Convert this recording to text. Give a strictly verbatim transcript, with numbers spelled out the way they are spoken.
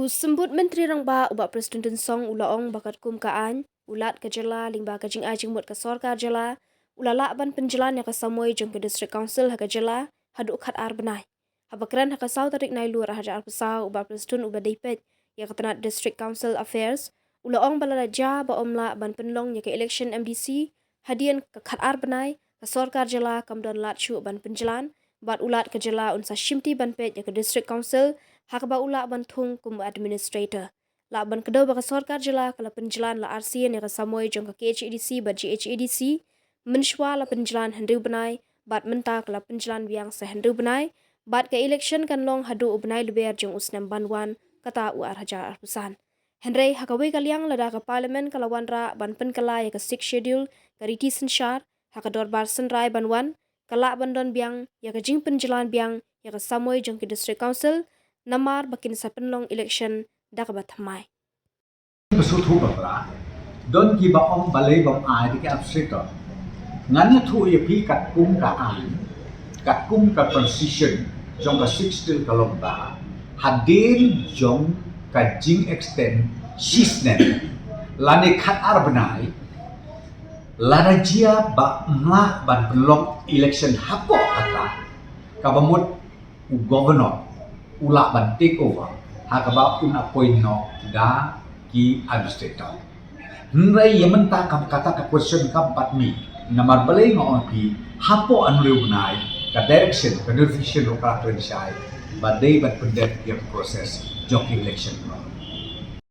U Symbud Myntri Rangbah u Bah Prestone Tynsong u la ong ba katkum ka aiñ, u Lat ka jylla lyngba ka jingai jingmut ka sorkar jylla u la lah ban pynjlan ïa ka samoi jong ki District Council ha ka jylla haduh khatar bnai. Haba kren ha ka saw tarik Nailur arhajar arphew saw, u Bah Prestone uba dei peit ïa ka tnat District Council Affairs u la ong ba lada jia ba ym lah ban pynlong ïa ka election M D C hadien ka khatar bnai, ka sorkar jylla kam don lad shuh ban pynjlan, bad u Lat ka jylla un sa shimti ban peit ïa ka District Council ha kaba u lah ban thung kum u administrator. Lah ban kdew ba ka sorkar jylla ka la pynjlan la arsien ïa ka samoi jong ka K H A D C bad G H A D C, mynshuwa la pynjlan hynriew bnai, bad mynta ka la pynjlan biang sa hynriew bnai, bad ka election kan long haduh u bnai Lber jong u snem ban wan, kata u arhajar arphew san. Hynrei ha kawei ka liang, lada ka Parliament ka la wanrah ban pynkylla ïa ka Sixth Schedule, ka riti synshar, ha ka dorbar synrai ban wan, ka lah ban don biang ïa ka jingpynjlan biang ïa ka samoi jong ki District Council, namar ba kin sa pynlong election da kaba thymmai. Ba shu thuh ba pla, don kiba ong balei bym ai da ki administrator. Ngan ïathuh ïa phi katkum ka aiñ, katkum ka constitution jong ka Sixth Schedule ka long ba hadien jong ka jing extend shisnem lane khatar bnai, lada jia ba ym lah ban pynlong election hapoh kata, kaba mut u Governor u lah ban take over ha kaba un appoint noh da ki administrator. Hynrei ïa mynta kam kata ka question kam pat mih, namar balei nga ong ïa phi, hapoh hynriew bnai ka direction, ka notification ruh ka la kren shai ba dei ban pyndep ïa ka process jong ki election.